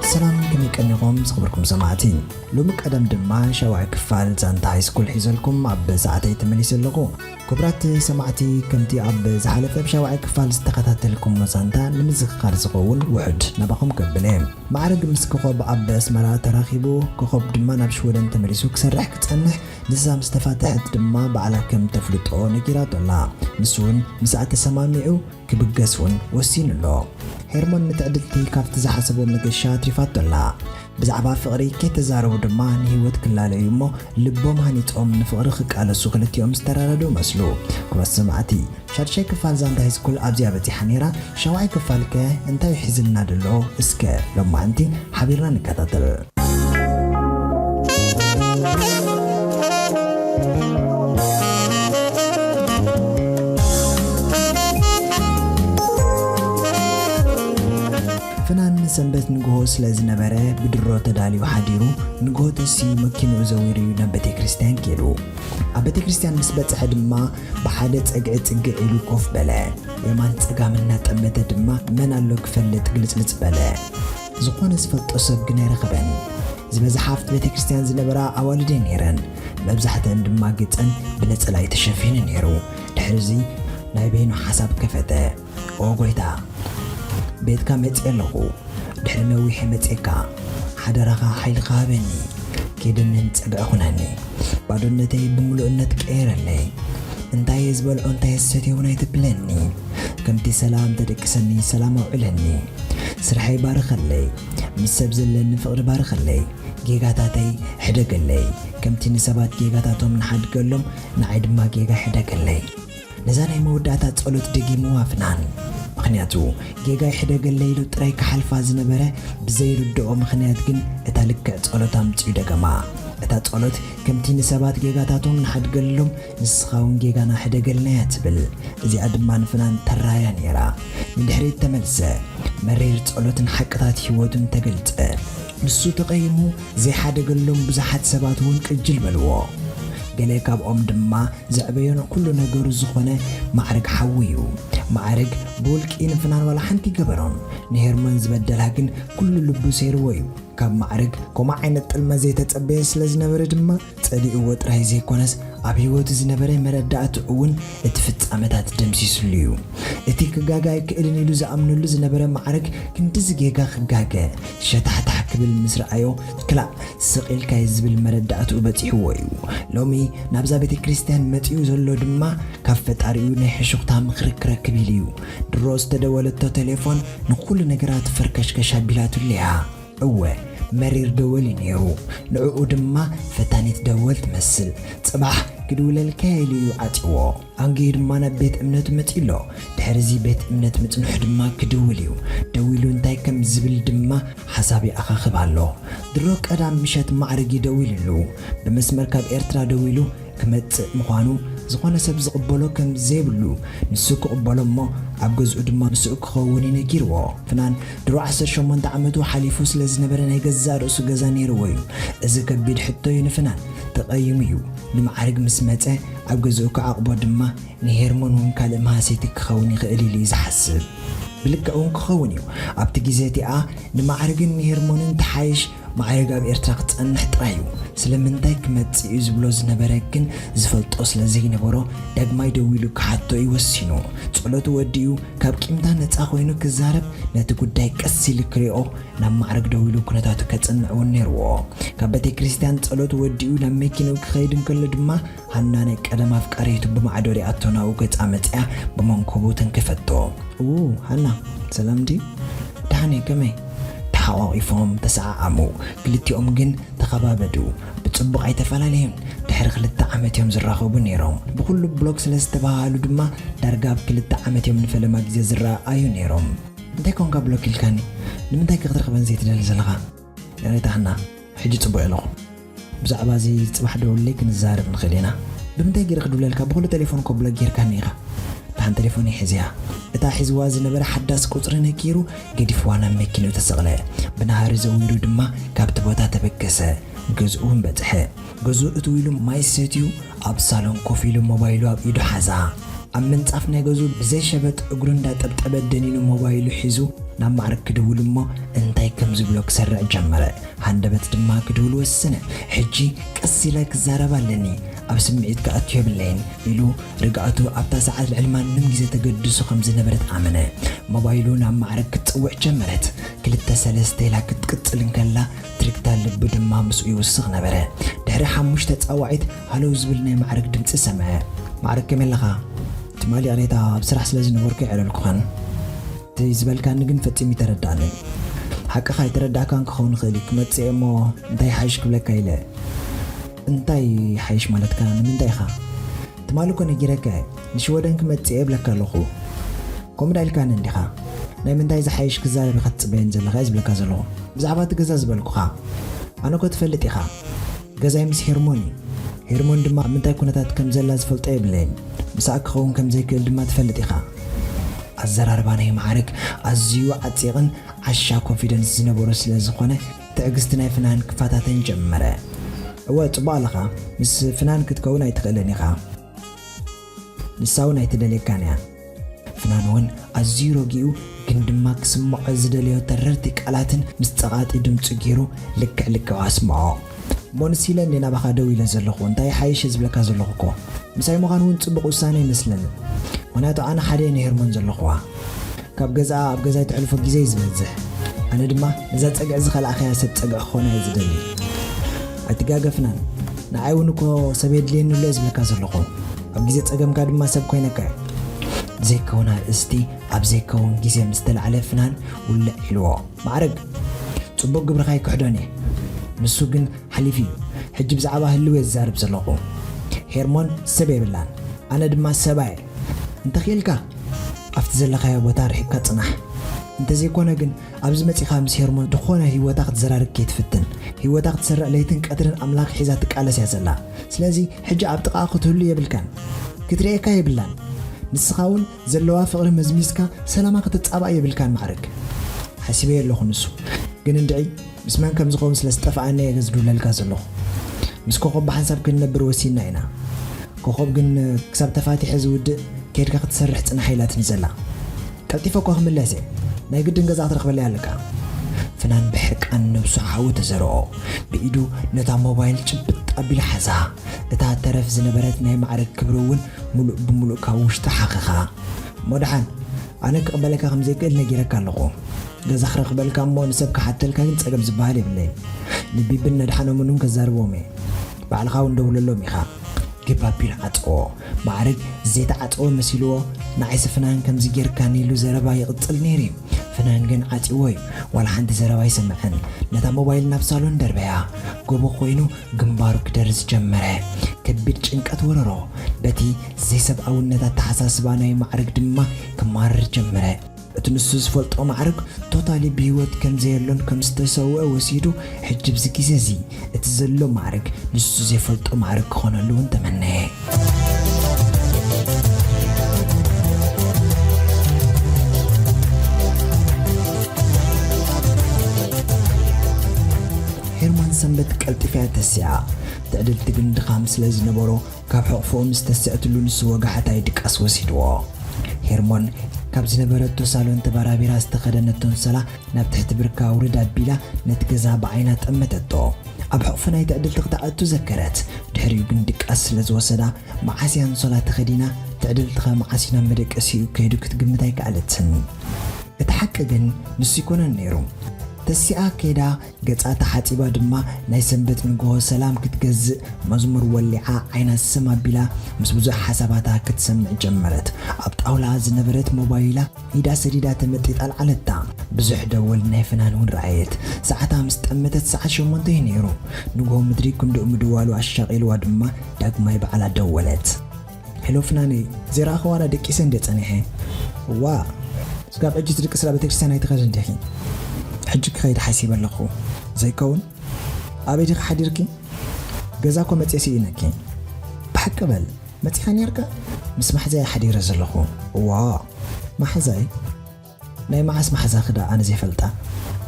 ሰላም፣ ከመይ ቀኒኹም ዝኽብርኩም ሰማዕቲ? ሎሚ ቀደም ድማ ሻውዓይ ክፋል ዛንታ ሃይስኩል ሒዘልኩም ኣብ ሰዓተይ ተመሊሰ ኣለኹ። ክቡራት ሰማዕቲ፣ ከምቲ ኣብ ዝሓለፈ ኣብ ሻውዓይ ክፋል ዝተኸታተልኩሞ ዛንታ ንምዝኽኻር ዝኸውን ውሑድ ናባኹም ከብል እየ። ማዕረግ ምስ ኮኾብ ኣብ ኣስመራ ተራኺቡ፣ ኮኾብ ድማ ናብ ሽወደን ተመሊሱ ክሰርሕ ክጸንሕ፣ ንሳ ምስ ተፋትሐት ድማ ባዕላ ከም ተፍልጦ ነጊራቶ ኣላ። ንሱ እውን ምስኣ ተሰማሚዑ ክብገስ እውን ወሲኑ ኣሎ። ሄርሞን ንትዕድልቲ ካብቲ ዝሓሰቦ መገሻ ኣትሪፋቶ ኣላ። ብዛዕባ ፍቕሪ ከይተዛረቡ ድማ ንህይወት ክላለዩ እሞ ልቦም ሃኒጾም ንፍቕሪ ክቃለሱ ክልቲኦም ዝተረዳድኡ መስሉ። ክቡራት ሰማዕቲ፣ ሻድሻይ ክፋል ዛንታ ሃይስኩል ኣብዚኣ በጺሓ ነይራ። ሻውዓይ ክፋል ከ እንታይ ሒዝልና ደሎ? እስከ ሎማዕንቲ ሓቢርና ንከታተል። ፍናን ሰንበት ንግሆ ስለ ዝነበረ ብድሮ ተዳልዩ ሓዲሩ፣ ንግሆ ተሲኡ መኪንኡ ዘዊሩ እዩ ናብ ቤተ ክርስቲያን ከይዱ። ኣብ ቤተ ክርስቲያን ምስ በጽሐ ድማ ብሓደ ጸግዒ ጽግዕ ኢሉ ኮፍ በለ። የማን ጸጋም እናጠመተ ድማ መን ኣሎ ክፈልጥ ግልጽልጽ በለ። ዝኾነ ዝፈልጦ ሰብ ግን ኣይረኸበን። ዝበዝሓ ኣብቲ ቤተ ክርስቲያን ዝነበራ ኣዋልድ እየን ነይረን። መብዛሕትአን ድማ ገጸን ብነጸላ እዩ ተሸፊኑ ነይሩ። ድሕሪ እዚ ናይ በይኑ ሓሳብ ከፈተ። "ኦ ጎይታ፣ ቤትካ መጽየ ኣለኹ። ድሕሪ ነዊሕ መጽየካ፣ ሓደራኻ ሓይልኻ ሃበኒ። ኬደንን ጸግዒ ኩነኒ። ባዶነተይ ብምሉእነት ቀየረለይ። እንታይ እየ ዝበልዖ፣ እንታይ እየ ዝሰትዮ እውን ኣይተብለኒ። ከምቲ ሰላም ተደቅሰኒ፣ ሰላም ኣውዕለኒ። ስርሐይ ባርኸለይ። ምስ ሰብ ዘለኒ ፍቕሪ ባርኸለይ። ጌጋታተይ ሕደገለይ። ከምቲ ንሰባት ጌጋታቶም ንሓድገሎም፣ ንዓይ ድማ ጌጋ ሕደገለይ።" ነዛ ናይ መወዳእታ ጸሎት ደጊምዋ ፍናን። ምኽንያቱ፣ ጌጋ ይሕደገለይ ኢሉ ጥራይ ክሓልፋ ዝነበረ ብዘይርድኦ ምኽንያት ግን፣ እታ ልክዕ ጸሎት ኣምጺኡ ደገማ። እታ ጸሎት፣ "ከምቲ ንሰባት ጌጋታቶም ንሓድገሎም፣ ንስኻ እውን ጌጋና ሕደገልና" እያ ትብል። እዚኣ ድማ ንፍናን ተራያ ነይራ። ንድሕሪት ተመልሰ። መሪር ጸሎትን ሓቅታት ህይወቱን ተገልጸ። ንሱ ተቐይሙ ዘይሓደገሎም ብዙሓት ሰባት እውን ቅጅል በልዎ። ገለ ካብኦም ድማ ዘዕበዮን ኩሉ ነገሩ ዝኾነ ማዕረግ ሓዉ እዩ። ማዕረግ ብውልቂ ንፍናን ዋላ ሓንቲ ገበሮን። ንሄርሞን ዝበደላ ግን ኩሉ ልቡ ሰይርዎ እዩ። ካብ ማዕረግ ከምኡ ዓይነት ጥልመት ዘይተጸበየ ስለ ዝነበረ ድማ ጸሊእዎ ጥራይ ዘይኮነስ ኣብ ህይወቱ ዝነበረ መረዳእትኡ እውን እቲ ፍጻመታት ደምሲስሉ እዩ። እቲ ክጋገ ኣይክእልን ኢሉ ዝኣምነሉ ዝነበረ ማዕረግ ክንድዚ ጌጋ ክጋገ ሸታሕታሕ ክብል ምስ ረኣዮ ክላእ ስቕ ኢልካ እዩ ዝብል መረዳእትኡ በጺሕዎ እዩ። ሎሚ ናብዛ ቤተ ክርስቲያን መጺኡ ዘሎ ድማ ካብ ፈጣሪኡ ናይ ሕሹኽታ ምኽሪ ክረክብ ኢሉ እዩ። ድሮ ዝተደወለቶ ቴሌፎን ንኹሉ ነገራት ፈርከሽከሽ ኣቢላትሉ እያ። እወ፣ መሪር ደወል እዩ ነይሩ። ንዕኡ ድማ ፈታኒት ደወል ትመስል። ጽባሕ ክድውለልካ ኢሉ እዩ ዓጽዎ። ኣንጊሁ ድማ ናብ ቤት እምነቱ መጺኡ ኣሎ። ድሕሪ እዚ ቤት እምነት ምጽንሑ ድማ ክድውል እዩ። ደዊሉ እንታይ ከም ዝብል ድማ ሓሳብ ይኣኻኽብ ኣሎ። ድሮ ቀዳም ምሸት ማዕረግ እዩ ደዊሉሉ። ብመስመር ካብ ኤርትራ ደዊሉ ክመጽእ ምዃኑ፣ ዝኾነ ሰብ ዝቕበሎ ከም ዘይብሉ፣ ንሱ ክቕበሎ እሞ ኣብ ገዝኡ ድማ ምስኡ ክኸውን እዩ ነጊርዎ። ፍናን ድሮ ዓሰርተ ሸሞንተ ዓመቱ ሓሊፉ ስለ ዝነበረ ናይ ገዛእ ርእሱ ገዛ ነይርዎ እዩ። እዚ ከቢድ ሕቶ እዩ ንፍናን። ተቐይሙ እዩ። ንማዕረግ ምስ መጸ ኣብ ገዝኡ ክዓቕቦ ድማ ንሄርሞን እውን ካልእ መሃሰይቲ ክኸውን ይኽእል ኢሉ እዩ ዝሓስብ። ብልክዕ እውን ክኸውን እዩ። ኣብቲ ግዜ እቲኣ ንማዕረግን ንሄርሞንን ተሓይሽ ማዕረግ ኣብ ኤርትራ ክጸንሕ ጥራይ እዩ። ስለምንታይ ክመጽእ እዩ ዝብሎ ዝነበረ ግን ዝፈልጦ ስለ ዘይነበሮ ዳግማይ ደዊሉ ክሓቶ እዩ ወሲኑ። ጸሎቱ ወዲኡ ካብ ቂምታ ነጻ ኮይኑ ክዛረብ ነቲ ጉዳይ ቀስ ኢሉ ክሪኦ ናብ ማዕረግ ደዊሉ ኩነታቱ ከጽንዕ እውን ነይርዎ። ካብ ቤተ ክርስቲያን ጸሎቱ ወዲኡ ናብ መኪንኡ ክኸይድ እንከሎ ድማ ሃና ናይ ቀደም ኣፍቃሪቱ ብማዕዶ ሪኣቶ ናብኡ ገጻ መጺኣ ብመንኮቡ ተንከፈቶ። "ኡ፣ ሃና፣ ሰላም ድዩ? ደሓን እየ፣ ከመይ?" ተሓቋቒፎም ተሰዓዓሙ። ክልቲኦም ግን ተኸባበዱ። ብጽቡቕ ኣይተፈላለዩን። ድሕሪ ክልተ ዓመት እዮም ዝራኸቡ ነይሮም። ብኹሉ ብሎክ ስለ ዝተባሃሉ ድማ ዳርጋ ኣብ ክልተ ዓመት እዮም ንፈለማ ግዜ ዝረኣኣዩ ነይሮም። "እንታይ ኮንካ ብሎክ ኢልካኒ? ንምንታይ ከ ክትረኽበን ዘይትደሊ ዘለኻ?" "ይቕሬታ ሃና፣ ሕጂ ጽቡቕ ኣለኹ። ብዛዕባ እዚ ጽባሕ ደውለይ ክንዛረብ ንኽእል ኢና። ብምንታይ ገይረ ክድውለልካ? ብኹሉ ቴሌፎን ከብሎ ጌርካኒ ኢኻ። ደሓን ቴሌፎን ይሕዝያ። እታ ሒዝዋ ዝነበረ ሓዳስ ቁጽሪ ነኪሩ ገዲፍዋ ናብ መኪንኡ ተሰቕለ። ብናህሪ ዘዊሩ ድማ ካብቲ ቦታ ተበገሰ። ገዝኡ እውን በጽሐ። ገዝኡ እትው ኢሉ ማይ ሰትዩ ኣብ ሳሎን ኮፍ ኢሉ ሞባይሉ ኣብ ኢዱ ሓዛ። ኣብ ምንጻፍ ናይ ገዝኡ ብዘይ ሸበጥ እግሩ እንዳጠብጠበ ደኒኑ ሞባይሉ ሒዙ ናብ ማዕረግ ክድውል እሞ እንታይ ከም ዝብሎ ክሰርዕ ጀመረ። ሃንደበት ድማ ክድውል ወሰነ። ሕጂ ቀስ ኢለ ክዛረብ ኣለኒ። ኣብ ስምዒት ክኣቱ የብለይን ኢሉ ርግኣቱ ኣብታ ሰዓት ልዕሊ ማንም ግዜ ተገድሱ ከም ዝነበረት ኣመነ። ሞባይሉ ናብ ማዕረግ ክትጽውዕ ጀመረት። ክልተ ሰለስተ ኢላ ክትቅጽል እንከላ ትርግታ ልቡ ድማ ምስኡ ይውስኽ ነበረ። ድሕሪ ሓሙሽተ ጻዋዒት ሃለው ዝብል ናይ ማዕረግ ድምጺ ሰምዐ። ማዕረግ ከመይ ኣለኻ? ትማሊ ቅሬታ ኣብ ስራሕ ስለ ዝነበርኩ ኣይዕለልኩኻን። እቲ ዝበልካኒ ግን ፈጺሙ ኣይተረዳእንን። ሓቅኻ ኣይተረዳእካን ክኸውን ይኽእል እዩ። ክመጽእ እየ እሞ እንታይ ሓይሽ ክብለካ ኢለ። እንታይ ሓይሽ ማለትካ? ንምንታይ ኢኻ? ትማሊ እኮ ነጊረካ እየ። ንሽወደን ክመጽእ እየ እብለካ ኣለኹ። ከምኡ ዳ ኢልካኒ እንዲኻ? ናይ ምንታይ ዝሓይሽ ክዛረብ ኢኻ ትጽበየን ዘለኻ እየ ዝብለካ ዘለኹ። ብዛዕባ እቲ ገዛ ዝበልኩኻ። ኣነ እኮ ትፈልጥ ኢኻ። ገዛይ ምስ ሄርሞን እዩ። ሄርሞን ድማ ኣብ ምንታይ ኩነታት ከም ዘላ ዝፈልጦ የብለይን። ምሳኣ ክኸውን ከም ዘይክእል ድማ ትፈልጥ ኢኻ። ኣዘራርባ ናይ ማዕረግ ኣዝዩ ዓጺቕን ዓሻ ኮንፊደንስ ዝነበሮ ስለ ዝኾነ ትዕግስቲ ናይ ፍናን ክፈታተን ጀመረ። እወ፣ ጽቡቕ ኣለኻ። ምስ ፍናን ክትከውን ኣይትኽእልን ኢኻ። ንሳ እውን ኣይትደልየካን እያ። ፍናን እውን ኣዝዩ ረጊኡ ግን ድማ ክስምዖ ዝደለዮ ተረርቲ ቃላትን ምስ ጸቓጢ ድምጹ ገይሩ ልክዕ ልክዑ ኣስምዖ። እሞ ንስ ኢለ እንዴ ናባኻ ደው ኢለ ዘለኹ፣ እንታይ ሓይሽ ዝብለካ ዘለኹ እኮ። ምሳይ ምዃን እውን ጽቡቕ ውሳነ ይመስለኒ። ምኽንያቱ ኣነ ሓደ እየ ንሄርሞን ዘለኹዋ። ካብ ገዛኣ ኣብ ገዛይ ተሕልፎ ግዜ እዩ ዝበዝሕ። ኣነ ድማ ነዛ ጸግዒ ዝኸላእኻያ ሰብ ጸግዒ ክኾና እየ ዝደሊ። ኣይትጋገ ፍናን፣ ንዓይ እውን እኮ ሰብ የድልየኒ ኣሎ እየ ዝብለካ ዘለኹ። ኣብ ግዜ ጸገምካ ድማ ሰብ ኮይነካ እየ። ዘይከውን ኣርእስቲ ኣብ ዘይከውን ግዜ ምስ ተላዕለ ፍናን ውልዕ ኢልዎ። ማዕረግ፣ ጽቡቕ ግብርኻ ኣይክሕዶን እየ። ንሱ ግን ሓሊፉ እዩ። ሕጂ ብዛዕባ ህልው እየ ዝዛረብ ዘለኹ። ሄርሞን ሰብ የብላን፣ ኣነ ድማ ሰብኣ እየ። እንተኽኢልካ ኣብቲ ዘለኻዮ ቦታ ርሒቕካ ጽናሕ። እንተዘይኮነ ግን ኣብዚ መጺኻ ምስ ሄርሞን ዝኾነ ህይወታ ክትዘራርግ ከይትፍትን። ህይወታ ክትሰርዕ ለይትን ቀትርን ኣምላኽ ሒዛ ትቃለስ እያ ዘላ። ስለዚ ሕጂ ኣብ ጥቓኣ ክትህሉ የብልካን። ክትርእየካ የብላን። ንስኻ እውን ዘለዋ ፍቕሪ መዝሚዝካ ሰላማ ክትጻባእ የብልካን ማዕረግ። ሓሲበዮ ኣለኹ ንሱ። ግን እንድዒ ምስ መን ከም ዝኸውን ስለ ዝጠፍኣኒ እየ ዝድውለልካ ዘለኹ። ምስ ኮኾብ ብሓንሳብ ክንነብር ወሲንና ኢና። ኮኾብ ግን ክሳብ ተፋቲሐ ዝውድእ ኬድካ ክትሰርሕ ጽናሕ ኢላትኒ ዘላ። ቀልጢፈ እኳ ክምለስ እየ። ናይ ግድን ገዛ ክትረኽበለይ ኣለካ። ፍናን ብሕርቃን ነብሱ ሓዊ ተዘርኦ። ብኢዱ ነታ ሞባይል ጭብጥ ኣቢሉ ሓዛ። እታ ተረፍ ዝነበረት ናይ ማዕረግ ክብሪ እውን ምሉእ ብምሉእ ካብ ውሽጡ ሓኸኻ። እሞ ደሓን፣ ኣነ ክቕበለካ ከም ዘይክእል ነጊረካ ኣለኹ። ገዛ ክረኽበልካ እሞ ንሰብ ክሓተልካ ግን ጸገም ዝበሃል የብለይን። ንቢብን ነድሓኖምን እውን ከዛርብዎም እየ። ባዕልኻ እውን ደውለሎም ኢኻ። ግብ ኣቢሉ ዓጸዎ። ማዕረግ ዘይተዓጸወ መሲልዎ፣ ንዓይሲ ፍናን ከምዚ ጌርካኒ ኢሉ ዘረባ ይቕጽል ነይሩ እዩ። ፍናን ግን ዓጺዎ እዩ። ዋላ ሓንቲ ዘረባ ኣይሰምዐን። ነታ ሞባይል ናብ ሳሎን ደርበያ። ጎቦ ኮይኑ ግንባሩ ክደርዝ ጀመረ። ከቢድ ጭንቀት ወረሮ። በቲ ዘይሰብኣውነት ኣተሓሳስባ ናይ ማዕረግ ድማ ክማርር ጀመረ። እቲ ንሱ ዝፈልጦ ማዕረግ ቶታሊ ብህይወት ከም ዘየሎን ከም ዝተሰውአ ወሲዱ፣ ሕጂ ኣብዚ ግዜ እዚ እቲ ዘሎ ማዕረግ ንሱ ዘይፈልጦ ማዕረግ ክኾነሉ እውን ተመነየ። ሄርማን ሰንበት ቀልጢፋ እያ ተሲኣ። ትዕድልቲ ግን ድኻም ስለ ዝነበሮ ካብ ሕቕፎ ምስ ተስአትሉ ንሱ ወጋሕታ ድቃስ ወሲድዎ። ሄርሞን ካብ ዝነበረቶ ሳሎን ተበራቢራ ዝተኸደነቶ ኣንሶላ ናብ ትሕቲ ብርካ ኣውርድ ኣቢላ ነቲ ገዛ ብዓይና ጠመተቶ። ኣብ ሕቕፎ ናይ ትዕድልቲ ክትኣቱ ዘከረት። ድሕሪኡ ግን ድቃስ ስለ ዝወሰዳ መዓስ እያ ኣንሶላ ተኸዲና፣ ትዕድልቲ ኸ መዓስ እዩ ናብ መደቀሲኡ ከይዱ ክትግምት ኣይከኣለትን። እቲ ሓቂ ግን ንሱ ኣይኮነን ነይሩ። ተሲኣ ከይዳ ገጻ ተሓጺባ ድማ ናይ ሰንበት ንግሆ ሰላም ክትገዝእ መዝሙር ወሊዓ ዓይና ስም ኣቢላ ምስ ብዙሕ ሓሳባታ ክትሰምዕ ጀመረት። ኣብ ጣውላኣ ዝነበረት ሞባይላ ኢዳ ሰዲዳ ተመጢጣ ኣልዓለታ። ብዙሕ ደወል ናይ ፍናን እውን ረኣየት። ሰዓታ ምስ ጠመተት ሰዓት ሸሞንተ እዩ ነይሩ። ንግሆ ምድሪ ክንድኡ ምድዋሉ ኣሻቒልዋ ድማ ዳግማይ ባዕላ ደወለት። ሄሎ ፍናነይ፣ ዘይረኣኽዋና ደቂሰ እንደ ጸኒሐ። እዋ፣ ስጋብ ሕጂ ትድቅስላ ቤተክርስትያን ኣይትኸድን ዲኺ? ሕጂ ክኸይድ ሓሲበ ኣለኹ። ዘይከውን? ኣበይ ዲኺ ሓዲርኪ? ገዛ እኮ መጽየ ስኢነኪ። ሓቂ በል፣ መጺኻ ኔርካ? ምስ ማሕዛይ ሓዲረ ዘለኹ። እዋ፣ ማሕዛይ? ናይ መዓስ ማሕዛኺ ደኣ ኣነ ዘይፈልጣ?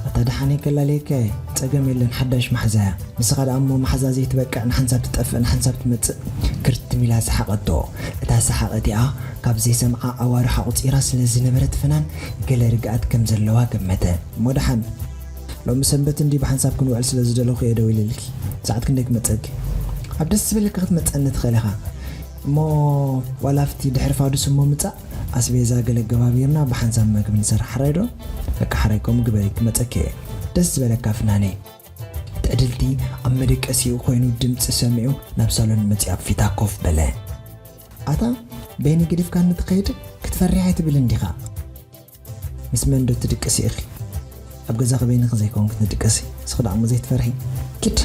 ኣታ ደሓነይ ከላልየካ እየ፣ ጸገም የለን፣ ሓዳሽ ማሕዛያ። ንስኻ ደኣ እሞ ማሕዛ ዘይትበቅዕ፣ ንሓንሳብ ትጠፍእ፣ ንሓንሳብ ትመጽእ። ክርትም ኢላ ሰሓቐቶ። እታ ሰሓቕ እቲኣ ካብ ዘይሰምዓ ኣዋርሕ ኣቑጺራ ስለ ዝነበረት ፍናን ገለ ርግኣት ከም ዘለዋ ገመተ። እሞ ደሓን፣ ሎሚ ሰንበት እንዲ ብሓንሳብ ክንውዕል ስለ ዝደለኹ እየ ደዊለልኪ። ሰዓት ክንደይ ክመጸኪ? ኣብ ደስ ዝበለካ ክትመጸኒ ትኽእል ኢኻ። እሞ ዋላ ኣብቲ ድሕሪ ፋዱስ እሞ ምጻእ፣ ኣስቤዛ ገለ ገባቢርና ብሓንሳብ መግቢ ንሰርሕ፣ ሕራይ ዶ? በቃ ሕራይ፣ ከምኡ ግበሪ፣ ክመጸኪ እየ። ደስ ዝበለካ ፍናነይ። ትዕድልቲ ኣብ መደቀሲኡ ኮይኑ ድምጺ ሰሚዑ ናብ ሳሎን መጺኡ ኣብ ፊታ ኮፍ በለ። ኣታ በይኒ ገዲፍካኒ ትኸይድ? ክትፈርሒ ኣይትብልን ዲኻ? ምስ መን ዶ ትድቅሲ ኢኺ? ኣብ ገዛኺ በይንኺ ዘይኮንኪ ትድቅሲ። ንስኺ ደኣ እሞ ዘይትፈርሒ? ኪድ፣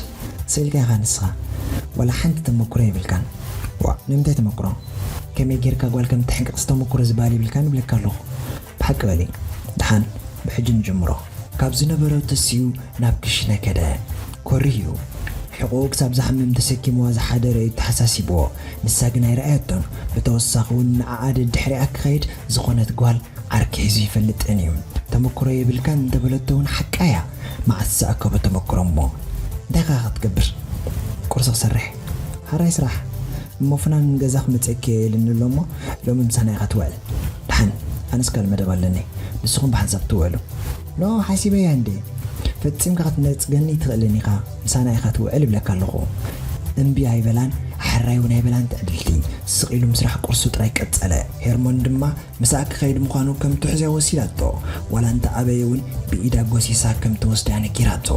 ስቕ ኢልካ ኢኻ ንስኻ። ዋላ ሓንቲ ተመኩሮ የብልካን። ዋእ፣ ንምንታይ ተመኩሮ? ከመይ ጌርካ ጓል ከም ትሕንቅቕሲ ተመኩሮ ዝበሃል የብልካን እብለካ ኣለኹ። ብሓቂ በሊ። ደሓን፣ ብሕጂ ንጀምሮ። ካብ ዝነበሮ ተሲኡ ናብ ክሽነ ከደ። ኮሪሁ። ሕቖኡ ክሳብ ዝሓምም ተሰኪምዋ ዝሓደረ እዩ ተሓሳሲብዎ። ንሳ ግን ኣይረኣየቶን። ብተወሳኺ እውን ንዓኣ ደድሕሪኣ ክኸይድ ዝኾነት ጓል ዓርኪ ሒዙ ይፈልጥን እዩ። ተመኩሮ የብልካን እንተበለቶ እውን ሓቃ እያ። መዓስ ዝኣከቦ ተመኩሮ እሞ? እንታይ ኸ ክትገብር? ቁርሲ ክሰርሕ። ሓራይ ስራሕ። እሞ ፍናን ገዛ ክመጸኪ እየ ኢልኒ ኣሎ እሞ ሎሚ ምሳና ኢኻ ትውዕል። ደሓን፣ ኣነስ ካልእ መደብ ኣለኒ። ንስኹም ብሓንሳብ ትውዕሉ። ኖ፣ ሓሲበያ እንዴ? ፈጺምካ ክትነጽገኒ ትኽእልን ኢኻ። ምሳና ኢኻ ትውዕል እብለካ ኣለኹ። እምቢ ኣይበላን፣ ሕራይ እውን ኣይበላን ትዕድልቲ። ስቕ ኢሉ ምስራሕ ቁርሱ ጥራይ ቀጸለ። ሄርሞን ድማ ምሳኣ ክኸይድ ምዃኑ ከም ትሕዝያ ወሲዳቶ። ዋላ እንተ ኣበየ እውን ብኢዳ ጎሲሳ ከም ትወስዳ ነጊራቶ።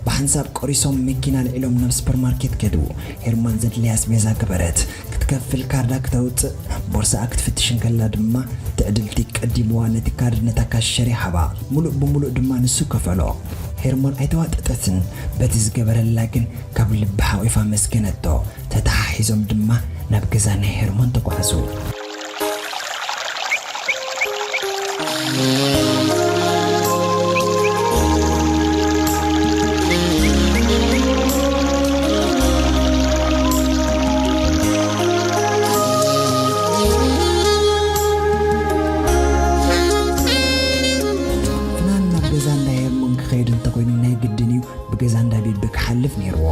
ብሓንሳብ ቆሪሶም መኪና ኣልዒሎም ናብ ሱፐርማርኬት ከዱ። ሄርሞን ዘድልያ ኣስቤዛ ገበረት። ክትከፍል ካርዳ ክተውጽእ ቦርሳኣ ክትፍትሽ እንከላ ድማ ትዕድልቲ ቀዲምዋ ነቲ ካርድ ነታ ካሸር ይሃባ። ሙሉእ ብሙሉእ ድማ ንሱ ከፈሎ። ሄርሞን ኣይተዋጠጠትን። በቲ ዝገበረላ ግን ካብ ልቢ ሓቒፋ ኣመስገነቶ። ተተሓሒዞም ድማ ናብ ገዛ ናይ ሄርሞን ተጓዕዙ። ፍናን ናብ ገዛ እንዳ ሄርሞን ክኸይድ እንተኾይኑ ናይ ግድን እዩ ብገዛ እንዳ ቢቢ ክሓልፍ ነይርዎ።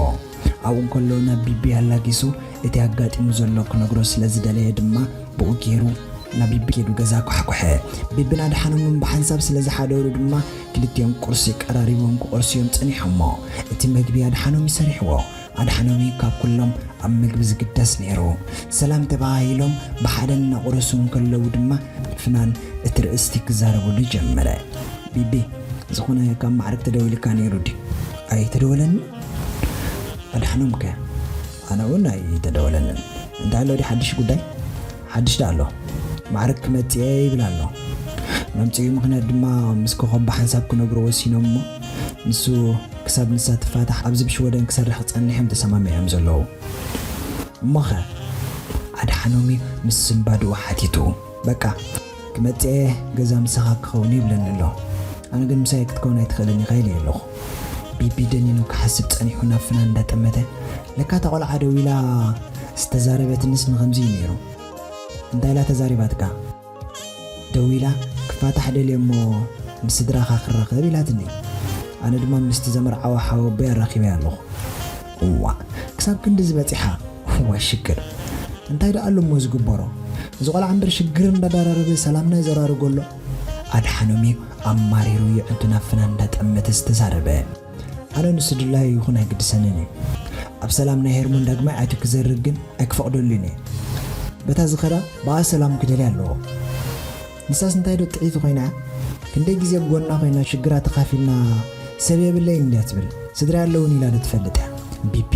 ኣብኡ እንከሎ ናብ ቢቢ ኣላጊሱ እቲ ኣጋጢሙ ዘሎ ክነግሮ ስለ ዝደለየ ድማ ብኡ ገይሩ ናብ ቢቢ ከይዱ ገዛ ኳሕኩሐ። ቢብን ኣድሓኖምን ብሓንሳብ ስለ ዝሓደሩ ድማ ክልቲኦም ቁርሲ ቀራሪቦም ክቆርሱ እዮም ጸኒሖሞ። እቲ መግቢ ኣድሓኖም ይሰሪሕዎ። ኣድሓኖሚ ካብ ኩሎም ኣብ ምግቢ ዝግደስ ነይሩ። ሰላም ተባሃሂሎም ብሓደ እናቑረሱ እንከለዉ ድማ ፍናን እቲ ርእስቲ ክዛረበሉ ጀመረ። ቢቢ፣ ዝኾነ ካብ ማዕረግ ተደዊልካ ነይሩ ድዩ? ኣይተደወለኒ። ኣድሓኖም ከ? ኣነ እውን ኣይተደወለንን። እንታይ ኣሎ ድዩ ሓድሽ ጉዳይ? ሓድሽ ዳ ኣሎ። ማዕረግ ክመጽእ እየ ይብል ኣሎ። መምጽኡ ምኽንያት ድማ ምስ ኮኾብ ብሓንሳብ ክነግሩ ወሲኖም እሞ ንሱ ክሳብ ንሳ ትፋታሕ ኣብዚ ብሽወደን ክሰርሕ ክጸንሕ እዮም ተሰማሚዖም ዘለዉ። እሞኸ? ኣድሓኖም እዩ ምስ ስንባድኡ ሓቲቱ። በቃ ክመጽእ እየ፣ ገዛ ምሳኻ ክኸውን ይብለኒ ኣሎ። ኣነ ግን ምሳይ ክትከውን ኣይትኽእልን ኢኻ ኢለ ኣለኹ። ቢቢ ደኒኑ ክሓስብ ጸኒሑ ናብ ፍናን እንዳጠመተ፣ ለካ እታ ቆልዓ ደዊላ ዝተዛረበትንስ ንኸምዚ እዩ ነይሩ። እንታይ ኢላ ተዛሪባትካ? ደዊላ ክፋታሕ ደልየ እሞ ምስ ስድራኻ ክራኸብ ኢላትኒ። ኣነ ድማ ምስቲ ዘመርዓዋ ሓወቦይ ኣራኺበያ ኣለኹ። እዋእ፣ ክሳብ ክንድዚ በጺሓ? እዋይ ሽግር። እንታይ ደኣ ኣሎ እሞ ዝግበሮ? እዚ ቆልዓ እምበር ሽግር እንዳዳራረበ ሰላምና ይዘራርጎ ኣሎ። ኣድሓኖም እዩ ኣማሪሩ የዕንቱ ናብ ፍናን እንዳጠመተ ዝተዛረበ። ኣነ ንሱ ድላዩ ይኹን ኣይግድሰንን እዩ። ኣብ ሰላም ናይ ሄርሞን ዳግማይ ኣትዩ ክዘርግ ግን ኣይክፈቕደሉን እየ። በታ ዝኸዳ ብኣ ሰላም ክደልያ ኣለዎ። ንሳስ እንታይ ዶ ጥዕይቲ ኮይና እያ? ክንደይ ግዜ ኣብ ጎና ኮይና ሽግራ ተኻፊልና ሰብ የብለይን እንድያ ትብል። ስድራ ኣለውን ኢላ ዶ ትፈልጥ እያ? ቢቢ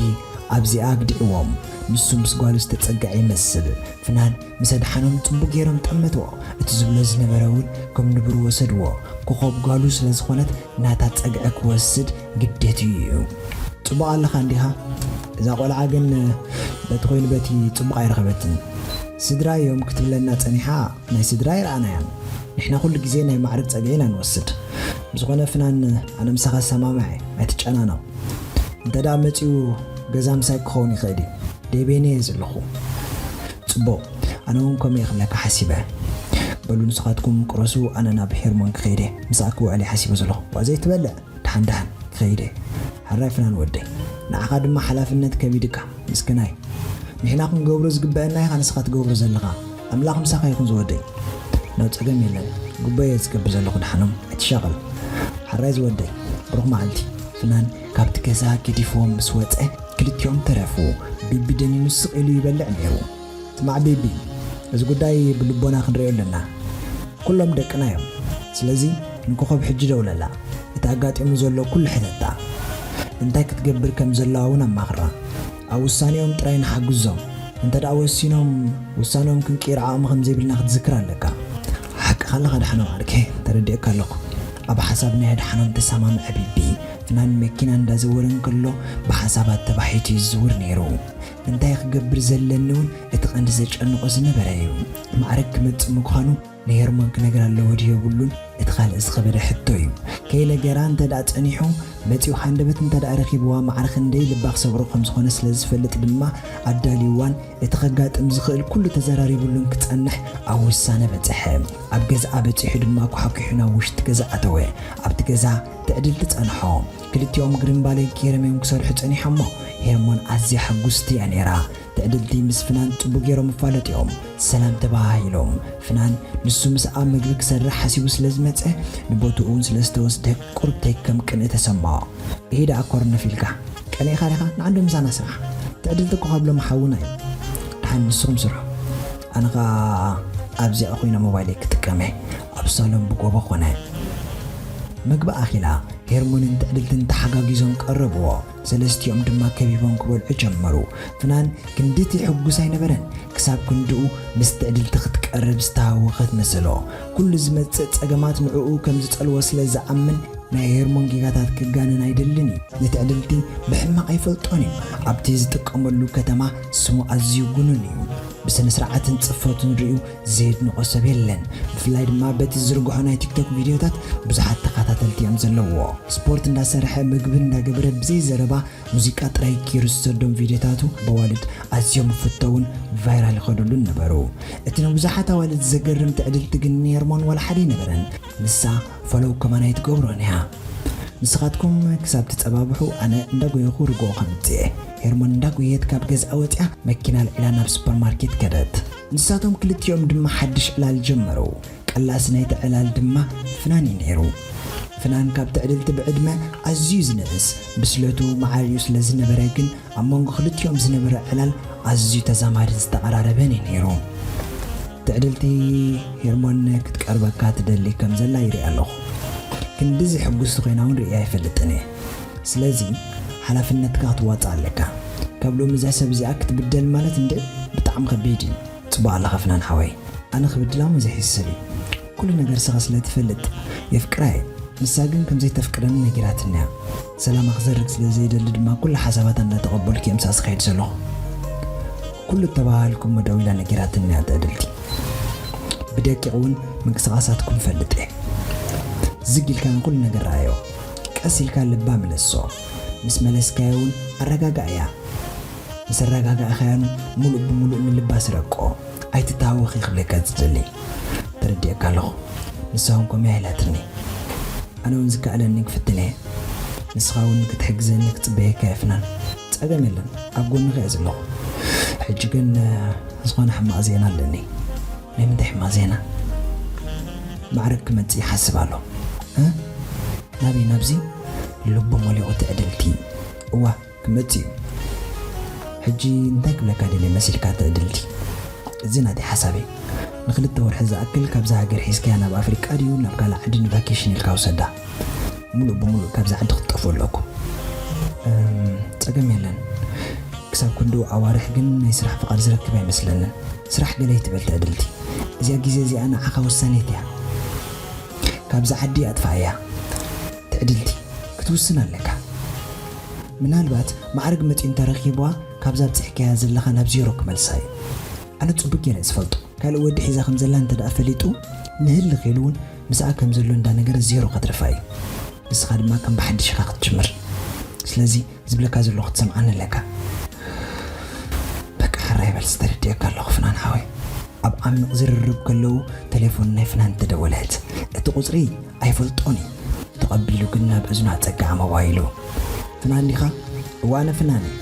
ኣብዚኣ ኣግዲዕዎም። ንሱ ምስ ጓሉ ዝተጸግዐ ይመስል። ፍናን ምስ ኣድሓኖም ጽቡቕ ገይሮም ጠመትዎ። እቲ ዝብሎ ዝነበረ እውን ከም ንቡር ወሰድዎ። ኮኾብ ጓሉ ስለ ዝኾነት ናታ ጸግዒ ክወስድ ግዴትኡ እዩ። ጽቡቕ ኣለኻ እንዲኻ? እዛ ቆልዓ ግን በቲ ኮይኑ በቲ ጽቡቕ ኣይረኸበትን። ስድራ እዮም ክትብለና ጸኒሓ ናይ ስድራ ኣይረኣናያን። ንሕና ኩሉ ግዜ ናይ ማዕርግ ጸግዒ ኢና ንወስድ። ብዝኾነ ፍናን ኣነ ምሳኻ ሰማምዐ ኣይትጨናነቕ። እንተ ደኣ መጺኡ ገዛ ምሳይ ክኸውን ይኽእል እዩ። ደይ በይነይ እየ ዘለኹ። ጽቡቕ፣ ኣነ እውን ከምኡ እየ ክብለካ ሓሲበ። በሉ ንስኻትኩም ቅረሱ፣ ኣነ ናብ ሄርሞን ክኸይደ ምስኣ ክውዕል እየ ሓሲበ ዘለኹ። ዋ ዘይትበልዕ፣ ደሓን ደሓን ክኸይደ። ሓራይ ፍናን ወደይ፣ ንዓኻ ድማ ሓላፍነት ከቢድካ ምስክናይ። ንሕና ክንገብሮ ዝግበአና ኢኻ ንስኻ ትገብሮ ዘለኻ። ኣምላኽ ምሳኻ ይኹን ዝወደይ። ናብ ጸገም የለን፣ ግቦ እየ ዝገብር ዘለኹ፣ ደሓኖም ኣይትሻቐል። ሓራይ ዝወደይ፣ ብሩኽ መዓልቲ። ፍናን ካብቲ ገዛ ገዲፍዎም ምስ ወጸ ክልቲኦም ተረፉ። ቢቢ ደኒኑ ስቕ ኢሉ ይበልዕ ነይሩ። ስማዕ ቢቢ፣ እዚ ጉዳይ ብልቦና ክንሪኦ ኣለና። ኩሎም ደቅና እዮም። ስለዚ ንኮኾብ ሕጂ ደውለላ። እቲ ኣጋጢሙ ዘሎ ኩሉ ሕተታ። እንታይ ክትገብር ከም ዘለዋ እውን ኣማኽራ። ኣብ ውሳኔኦም ጥራይ ንሓግዞም። እንተ ደኣ ወሲኖም ውሳኔኦም ክንቅይር ዓቕሚ ከም ዘይብልና ክትዝክር ኣለካ። ሓቅኻ ኣለኻ ደሓኖም ዓርከይ፣ ተረዲእካ ኣለኹ። ኣብ ሓሳብ ናይ ኣድሓኖም ተሰማምዐ ቢቢ። ፍናን መኪና እንዳዘወረ እንከሎ ብሓሳባት ተባሒቱ ይዝውር ነይሩ። እንታይ ክገብር ዘለኒ እውን እቲ ቀንዲ ዘጨንቖ ዝነበረ እዩ። ማዕረግ ክመጽእ ምዃኑ ንሄርሞን ክነግራ ኣለዎ ድዩ የብሉን? እቲ ካልእ ዝኸበደ ሕቶ እዩ። ከይነገራ እንተ ደኣ ጸኒሑ፣ መጺኡ ሃንደበት እንተ ደኣ ረኺብዋ፣ ማዕረ ክንደይ ልባ ክሰብሮ ከም ዝኾነ ስለ ዝፈልጥ ድማ ኣዳልዩዋን እቲ ከጋጥም ዝኽእል ኩሉ ተዘራሪቡሉን ክጸንሕ ኣብ ውሳነ በጽሐ። ኣብ ገዝኣ በጺሑ ድማ ኳሕኲሑ ናብ ውሽጢ ገዛ ኣተወ። ኣብቲ ገዛ ትዕድልቲ ጸንሖ። ክልቲኦም ግርምባለ ገይሮም እዮም ክሰርሑ ጸኒሖሞ። ሄርሞን ኣዝያ ሕጉስቲ እያ ነይራ። ትዕድልቲ ምስ ፍናን ጽቡቕ ገይሮም ይፋለጡ እዮም። ሰላም ተባሃሂሎም። ፍናን ንሱ ምስኣ ምግቢ ክሰርሕ ሓሲቡ ስለ ዝመጸ፣ ንቦትኡ እውን ስለ ዝተወስደ ቁርብተይ ከም ቅንኢ ተሰምዖ። ይሄ ደኣ ኮርነፍ ኢልካ ቀኒእኻ ዲኻ? ንዓንዶ ምሳና ስራሕ። ትዕድልቲ እኮ ካብ ሎሚ ሓውና እዩ። ደሓን ንስኹም ስርሑ። ኣነ ኸኣ ኣብዚኣ ኮይነ ሞባይለይ ክጥቀመ ኣብ ሳሎን ብጎቦ ኮነ። ምግቢ ኣኺላ ሄርሞንን ትዕድልትን ተሓጋጊዞም ቀረብዎ። ሰለስቲኦም ድማ ከቢቦም ክበልዑ ጀመሩ። ፍናን ክንድቲ ሕጉስ ኣይነበረን። ክሳብ ክንድኡ ምስ ትዕድልቲ ክትቀርብ ዝተሃወኸት መሰሎ። ኩሉ ዝመጽእ ጸገማት ንዕኡ ከም ዝጸልዎ ስለ ዝኣምን ናይ ሄርሞን ጌጋታት ክጋነን ኣይደልን እዩ። ንትዕድልቲ ብሕማቕ ኣይፈልጦን እዩ። ኣብቲ ዝጥቀመሉ ከተማ ስሙ ኣዝዩ ግኑን እዩ። ብስነ ስርዓትን ጽፈቱን ርእዩ ዘየድንቖ ሰብ የለን። ብፍላይ ድማ በቲ ዝዝርግሖ ናይ ቲክቶክ ቪድዮታት ብዙሓት ተኸታተልቲ እዮም ዘለውዎ። ስፖርት እንዳሰርሐ፣ ምግቢ እንዳገበረ ብዘይ ዘረባ ሙዚቃ ጥራይ ገይሩ ዝሰዶም ቪድዮታቱ በዋልድ ኣዝዮም ይፍተውን ቫይራል ይኸዱሉን ነበሩ። እቲ ንብዙሓት ኣዋልድ ዘገርም ትዕድልቲ ግን ንሄርሞን ዋላ ሓደ ኣይነበረን። ንሳ ፎሎው ከማን ኣይትገብሮን እያ። ንስኻትኩም ክሳብ ትጸባብሑ ኣነ እንዳጎየኹ ርግኦ ከምጽእ እየ። ሄርሞን እንዳጎየት ካብ ገዝኣ ወጺኣ መኪና ኣልዒላ ናብ ሱፐርማርኬት ከደት። ንሳቶም ክልቲኦም ድማ ሓድሽ ዕላል ጀመሩ። ቀላሲ ናይቲ ዕላል ድማ ፍናን እዩ ነይሩ። ፍናን ካብ ትዕድልቲ ብዕድመ ኣዝዩ ዝንእስ፣ ብስለቱ መዓርዩ ስለ ዝነበረ ግን ኣብ መንጎ ክልቲኦም ዝነበረ ዕላል ኣዝዩ ተዛማድን ዝተቐራረበን እዩ ነይሩ። ትዕድልቲ ሄርሞን ክትቀርበካ ትደሊ ከም ዘላ ይርኢ ኣለኹ። ክንድዚ ሕጉስቲ ኮይና እውን ርእየ ኣይፈልጥን እየ። ስለዚ ሓላፍነትካ ክትዋጽእ ኣለካ። ካብ ሎሚ እዛ ሰብ እዚኣ ክትብደል ማለት እንድዒ ብጣዕሚ ከቢድ እዩ። ጽቡቕ ኣለኻ ፍናን ሓወይ። ኣነ ክብድላ እሞ ዘይሕሰብ እዩ። ኩሉ ነገር ንስኻ ስለ ትፈልጥ የፍቅራ እየ። ንሳ ግን ከም ዘይተፍቅረኒ ነጊራትኒ እያ። ሰላማ ክዘርግ ስለ ዘይደሊ ድማ ኩሉ ሓሳባታ እንዳተቐበልኩ እየ ምሳኣ ዝኸይድ ዘለኹ። ኩሉ እተባሃሃልኩሞ ደዊላ ነጊራትኒ እያ ትዕድልቲ። ብደቂቕ እውን ምንቅስቓሳትኩም እፈልጥ እየ። ዝግ ኢልካ ንኩሉ ነገር ረኣዮ። ቀስ ኢልካ ልባ ምለሶ። ምስ መለስካዮ እውን ኣረጋግኣያ። ምስ ኣረጋጋእካያን ሙሉእ ብሙሉእ ንልባ ስረቆ። ኣይትተሃወኺ ክብለካ ዝደሊ። ተረዲኤካ ኣለኹ። ንሳ እውን ከምኡ ኢላ ኢላትኒ። ኣነ እውን ዝከኣለኒ ክፍትን እየ። ንስኻ እውን ክትሕግዘኒ ክጽበየካ እየ ፍናን። ጸገም የለን፣ ኣብ ጎንኺ እየ ዘለኹ። ሕጂ ግን ዝኾነ ሕማቕ ዜና ኣለኒ። ናይ ምንታይ ሕማቕ ዜና? ማዕረግ ክመጽእ ይሓስብ ኣሎ። እ? ናበይ ናብዚ? ልቡ መሊቑ ትዕድልቲ። እዋ ክመጽእ እዩ። ሕጂ እንታይ ክብለካ ደልየ መሲልካ ትዕድልቲ? እዚ ናተይ ሓሳብ እዩ። ንክልተ ወርሒ ዝኣክል ካብዛ ሃገር ሒዝካያ ናብ ኣፍሪቃ ድዩ ናብ ካልእ ዓዲ ንቫኬሽን ኢልካ ውሰዳ። ሙሉእ ብሙሉእ ካብዛ ዓዲ ክትጠፍኡ ኣለኩም። እም፣ ጸገም የለን። ክሳብ ክንድኡ ኣዋርሕ ግን ናይ ስራሕ ፍቓድ ዝረክብ ኣይመስለንን። ስራሕ ገለ ኣይትበል ትዕድልቲ። እዚኣ ግዜ እዚኣ ንዓኻ ወሳኒት እያ። ካብዛ ዓዲ ኣጥፍኣያ። ትዕድልቲ ክትውስን ኣለካ። ምናልባት ማዕርግ መጺኡ እንተረኺብዋ ካብዛ ኣብጺሕካያ ዘለኻ ናብ ዜሮ ክመልሳ እዩ። ኣነ ጽቡቅ ገይረ እየ ዝፈልጦ። ካልእ ወዲ ሒዛ ከም ዘላ እንተ ደኣ ፈሊጡ ንህልኽ ኢሉ እውን ምስኣ ከም ዘሎ እንዳነገረ ዜሮ ከትርፋ እዩ። ንስኻ ድማ ከም ብሓድሽ ኢኻ ክትጅምር። ስለዚ ዝብለካ ዘለኹ ክትሰምዓኒ ኣለካ። በቃ ሕራይ በል። ተስተረድየካ ኣለኹ ፍናን ሓወይ። ኣብ ዓሚቕ ዝርርብ ከለዉ ተሌፎን ናይ ፍናን ተደወለት። እቲ ቁጽሪ ኣይፈልጦን እዩ። ተቐቢሉ ግን ናብ እዝኑ ኣጸግዓ ሞባይሉ። "ፍናን ዲኻ?" "እዋ ኣነ ፍናን እየ።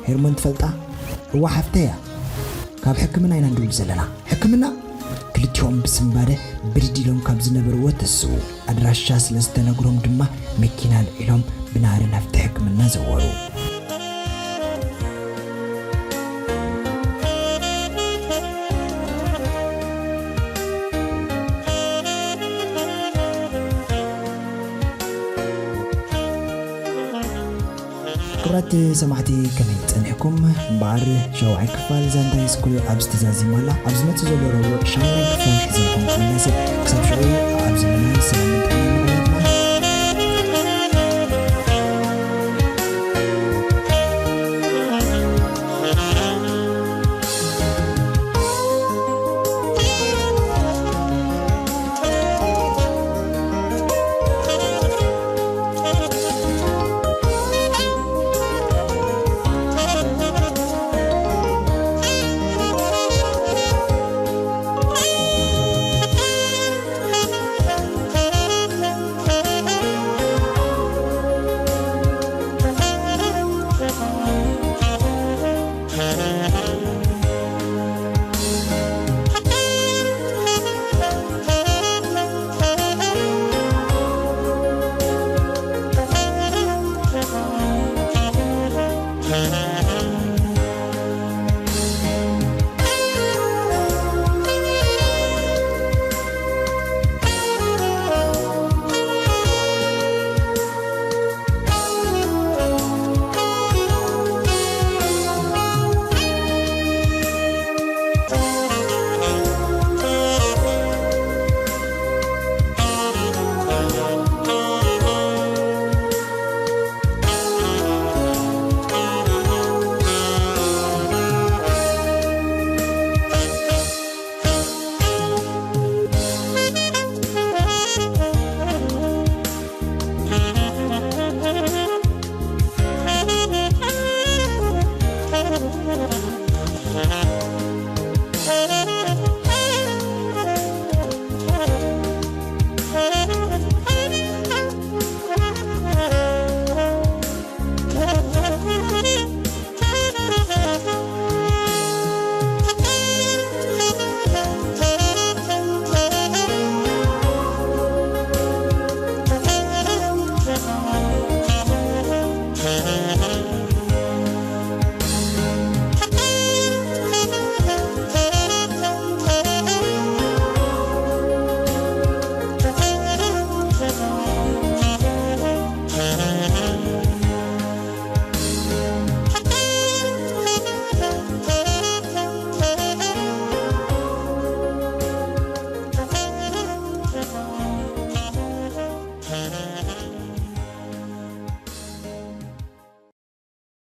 ሄርሞን ትፈልጣ?" "እዋ ሓፍተይ እያ። ካብ ሕክምና ኢና ንድውል ዘለና." "ሕክምና?" ክልቲኦም ብስንባደ ብድድ ኢሎም ካብ ዝነበርዎ ተስኡ። ኣድራሻ ስለ ዝተነግሮም ድማ መኪና ኣልዒሎም ብናህሪ ናብቲ ሕክምና ዘወሩ። ክቡራት ሰማዕቲ፣ ከመይ ጸኒሕኩም? እምበኣር ሻውዓይ ክፋል ዛንታ ሃይስኩል ኣብዚ ተዛዚሙ ኣላ። ኣብ ዝመጽእ ዘሎ ረቡዕ ሻምናይ ክፋል ሒዘልኩም ክምለስ። ክሳብ ሽዑ ኣብ ዘለና ሰላም ጥዕና ንኹን።